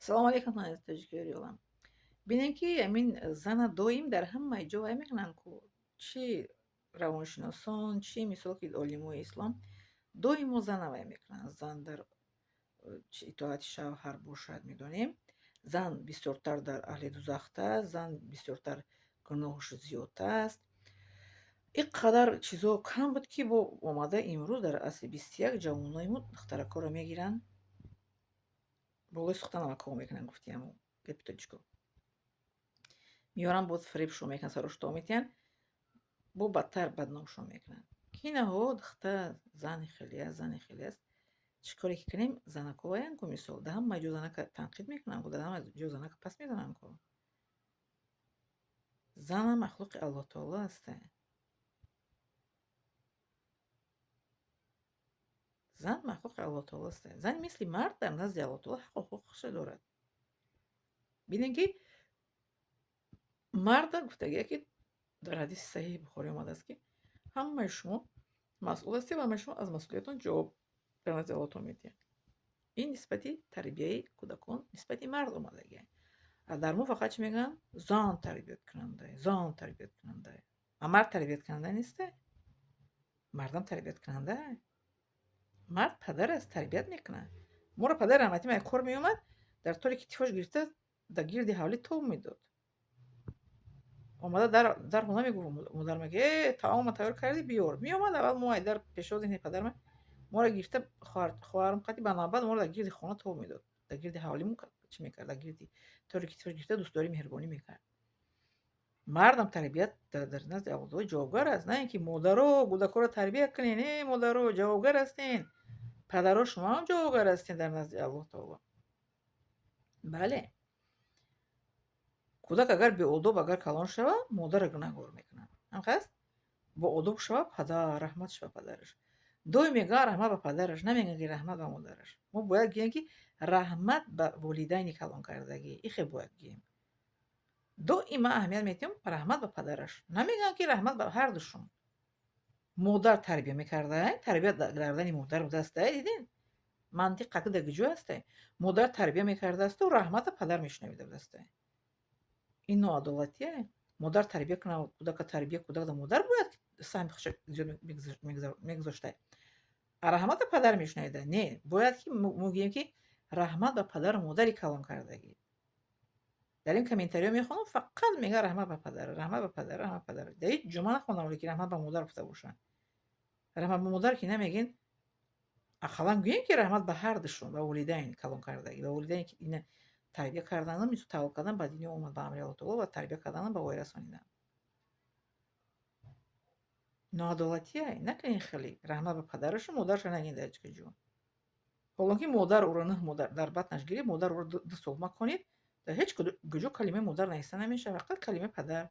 Салому алейкум, тоҷикиёри олам. Бинем, ки ҳамин зана доим дар ҳамаи ҷо вай мекунанд ку, чӣ равоншиносон, чӣ мисол ки олимои ислом доимо зана вай мекунанд. Зан дар итоати шавҳар бошад, медонем. Зан бисёртар дар аҳли дузахта аст, зан бисёртар гуноҳаш зиёд аст. Ин қадар чизо кам буд, ки бо омада имрӯз дар асри 21 ҷавонои мо духтаракҳоро мегиранд, болои сухта намакҳо мекунанд, гуфтиаму гапи тоҷико. Меоранд, боз фиребшон мекунанд, сарошто метиҳанд, бо бадтар бадномшон мекунанд. Ки инаҳо духта зани хеле аст, зани хеле аст. Чӣ коре ки кунем, занако ваянд ку, мисол, дар ҳама ҷо занака танқид мекунанд ку, дар ҳама ҷо занака пас мезананд ку. Зана махлуқи Аллоҳ таоло аста. Зан махлуқи Аллоҳ таоло аста. Зан мисли мард дар назди Аллоҳ таоло ҳаққу ҳуқуқашро дорад. Бинем, ки марда гуфтагия, ки дар ҳадиси саҳиҳи Бухорӣ омадааст, ки ҳамаи шумо масъул ҳастед ва ҳамаи шумо аз масъулиятон ҷавоб дар назди Аллоҳ таоло медиҳед. Ин нисбати тарбияи кӯдакон нисбати мард омадагия. А дар мо фақат чӣ мегӯянд? Зан тарбияткунанда, зан тарбияткунанда. А мард тарбияткунанда неста? Мардам тарбияткунанда. Мард падар аст, тарбият мекунад. Моро падари раҳматӣ ман кор меомад, дар толе китифош гирифта дар гирди ҳавлӣ тоб медод. Омада дар хона мегуфт модарам, ки э таома тайёр кардӣ, биёр. Меомад аввал мо дар пешвози падарам моро гирифта, хоҳарам қати ба навбат моро дар гирди хона тоб медод. Дар гирди ҳавлимон чӣ мекард? Дар гирди тори китифош гирифта дӯстдорӣ, меҳрубонӣ мекард. Мардам тарбият дар назди Аллоҳ таоло ҷавобгар аст. На ин ки модаро кӯдакҳоро тарбия кунед, э модаро ҷавобгар ҳастен. Падаро шумо ҳам ҷавобгар ҳастен дар назди Аллоҳ таоло. Бале. Кӯдак агар беодоб агар калон шавад, модарро гунаҳгор мекунад. Ҳамхел аст? Боодоб шавад, падар, раҳмат шавад падараш. Доим мегӯянд раҳмат ба падараш, намегӯянд ки раҳмат ба модараш. Мо бояд гӯем, ки раҳмат ба волидайни калонкардагӣ. Ихе бояд гӯем. Доима аҳамият медиҳем раҳмат ба падараш. Намегӯянд, ки раҳмат ба ҳардушон. Модар тарбия мекарда, тарбия гардани модар будааста, дидин? Мантиқ қати дар куҷо аста? Модар тарбия мекардаасту раҳмата падар мешунавида будааста. Ин ноадолатие. Модар тарбия кунад, кӯдака тарбия, кӯдак да модар бояд саҳми худша зиёд мегузошта. А раҳмата падар мешунавида. Не, бояд ки мо гӯем, ки раҳмат ба падару модари калонкардагӣ. Дар ин комментариҳо мехонам, фақат мегӯяд раҳмат ба падар, раҳмат ба падар, раҳмат ба падар. Дар ҳеҷ ҷо ман нахондам, ки раҳмат ба модар гуфта бошанд. Раҳмат ба модар ки намегӯен, ақаллан гӯем, ки раҳмат ба ҳардушон, ба волидайн калонкардагӣ, ба волидайне ки ина тарбия карданам, мисол таваллуд кардан, ба дунё омад ба амри Аллоҳ таоло ва тарбия карданам, ба воя расонидан. Ноадолатие, накунед хеле. Раҳмат ба падарашу модараша нагӯед дар ҳеҷ ҷо. Ҳолон ки модар ӯро 9 моҳ дар батнаш гирифт, модар ӯро 2 сол маконид, дар ҳеҷ куҷо калимаи модар нависта намешавад, фақат калимаи падар.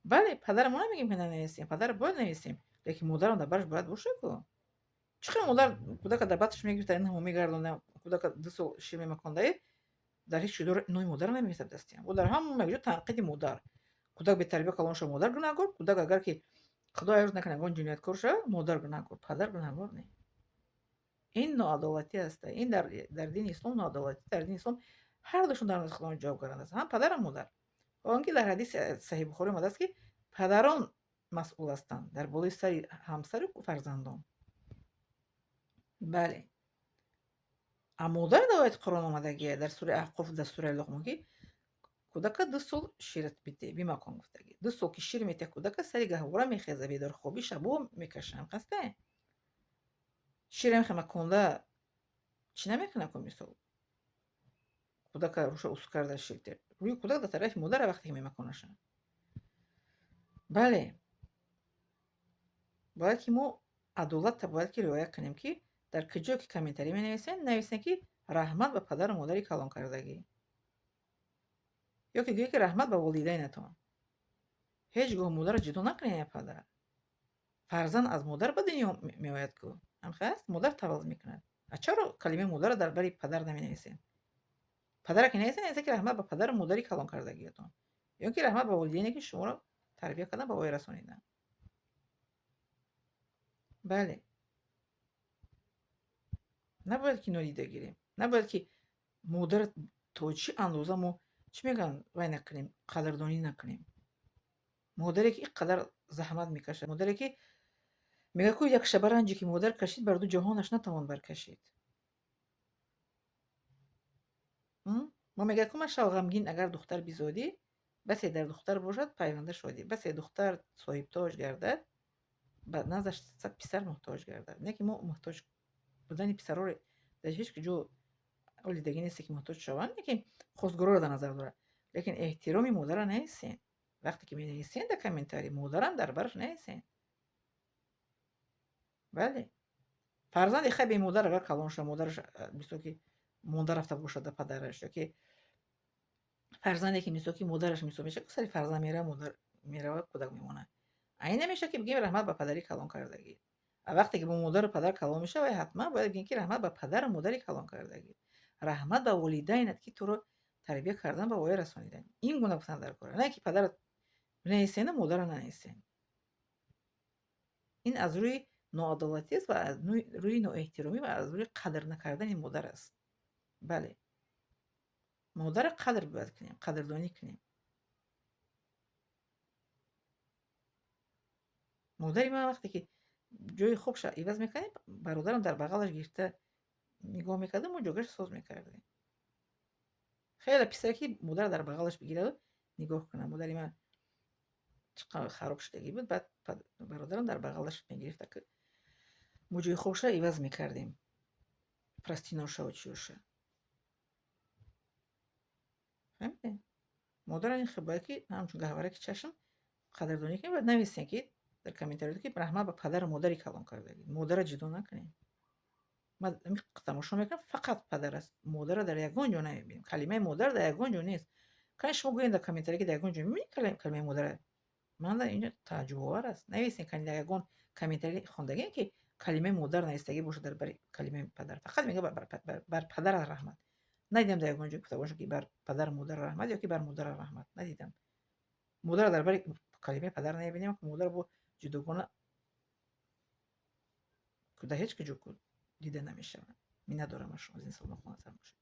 Бале, падара мо намегӯем, ки нанависем, падара бояд нависем, лекин модарам дар бараш бояд бошад ку. Чӣ хел модар кӯдака дар батнаш мегирифта, 9 моҳ мегардонда, кӯдака 2 сол шир мемакондаед, дар ҳеҷ ҷо номи модарро наменависад дастиям. Бо дар ҳама ҷо танқиди модар. Кӯдак бетарбия калон шавад, модар гунаҳгор, кӯдак агар ки худо ҳифз накунад, ягон ҷинояткор шавад, модар гунаҳгор, падар гунаҳгор не. Ин ноадолатӣ аст. Ин дар дини ислом ноадолатӣ. Дар дини ислом ҳардушон дар назди Худованд ҷавобгаранд аст, ҳам падар, ҳам модар. Он ки дар ҳадиси саҳиҳи Бухорӣ омадааст, ки падарон масъул ҳастанд дар болои сари ҳамсару фарзандон. Бале. А модар дар ояти Қуръон омадагия, дар сураи Аҳқоф, дар сураи Луқмон, ки кӯдака 2 сол шират бидеҳ, бимакон гуфтагӣ. 2 сол ки шир метиҳад кӯдака, сари гаҳвора мехеза, бедорхобӣ шабо мекашам, қасте? Шир ҳам маконда чӣ намекунад ку, мисол. Кӯдака рӯша ус карда шир. Рӯи кӯдак дар тарафи модара вақте ки мемаконаша. Бале. Бояд ки мо адолатта бояд ки риоя кунем, ки дар куҷо ки комментарӣ менависем, нависем, ки раҳмат ба падару модари калонкардагӣ. Ё ки гӯед, ки раҳмат ба волидайнатон. Ҳеҷ гоҳ модарро ҷудо накунед я падар. Фарзанд аз модар ба дунё меояд ку. Ҳамхел аст? Модар таваллуд мекунад. А чаро калимаи модарро дар бари падар наменависем? Падара ки нависем, нависем, ки раҳмат ба падару модари калонкардагиятон. Ё ки раҳмат ба волидайне, ки шуморо тарбия кардан, ба воя расониданд. Бале. Набояд ки нодида гирем. Набояд ки модар То чӣ андоза мо, чӣ мегӯянд, вай накунем, қадрдонӣ накунем? Модаре ки ин қадар заҳмат мекашад, модаре ки мегӯяд, ку як шаба ранҷе ки модар кашид, бар ду ҷаҳонаш натавон баркашид. Мо мегӯяд, ку машав ғамгин, агар духтар бизодӣ, басе дар духтар бошад пайванда шодӣ, басе духтар соҳибтоҷ гардад, ба наздаш сад писар муҳтоҷ гардад. Не ки мо муҳтоҷ будани писарҳоро дар ҳеҷ ҷо олидагӣ несте, ки муҳтоҷ шаванд, лекин хостгориро дар назар дорад. Лекин эҳтироми модара наесен. Вақте ки менависен дар комментарий, модарам дар бараш наесен. Бале, фарзанди хай бемодар агар калон шуда, модараш мисол ки монда рафта бошад да падараш, ё ки фарзанде ки мисол ки модараш мисол мешавад, сари фарзанд мерава, модар мерава, кӯдак мемонад. Айн намешавад, ки бигем раҳмат ба падари калон кардагӣ. А вақте ки бо модару падар калон мешавад, вай ҳатман бояд бигем, ки раҳмат ба падару модари калон кардагӣ, раҳмат ба волидайнат, ки туро тарбия кардан, ба воя расонидан. Ин гуна гуфтан дар кора, не ки падарат бинависену модарро нанависен. Ин аз рӯи ноадолатиаст ва аз рӯи ноэҳтиромӣ ва аз рӯи қадр накардани модар аст. Бале, модарро қадр бояд кунем, қадрдонӣ кунем. Модари ман вақте ки ҷои хобша иваз мекардем, бародарам дар бағалаш гирифта нигоҳ мекардем, мо ҷогаша соз мекардем. Хеле писаре ки модар дар бағалаш бигираду нигоҳ кунад. Модари ман чӣ қадр хароб шудагӣ буд, баъд бародарам дар бағалаш мегирифта, ки мо ҷои хобша иваз мекардем, простиношаву чиёша. Фаҳмидем? Модарам ин хел бояд ки ҳамчун гаҳвораки чашм қадрдонӣ кунем. Бояд нависем, ки дар комментариёто, ки раҳмат ба падару модари калон кардагӣ. Модарро ҷудо накунем. Ман тамошо мекунам, фақат падар аст, модарро дар ягон ҷо намебинем. Калимаи модар дар ягон ҷо нест. Кани шумо гӯед дар комментария, ки дар ягон ҷо мебинед калимаи модарро? Ман дар инҷо тааҷҷубовар аст. Нависем, кани дар ягон комментарий хондагем, ки калимаи модар навистагӣ бошад дар бари калимаи падар. Фақат мегӯяд бар падар раҳмат. Надидам дар ягон ҷо гуфта бошад, ки бар падару модар раҳмат ё ки бар модар раҳмат. Надидам. Модарро дар бари калимаи падар намебинем, ки модар бо ҷудогона дар ҳеҷ куҷо дида намешавад. Миннатдорам аз шумо. Зин саломат хонатар бошед.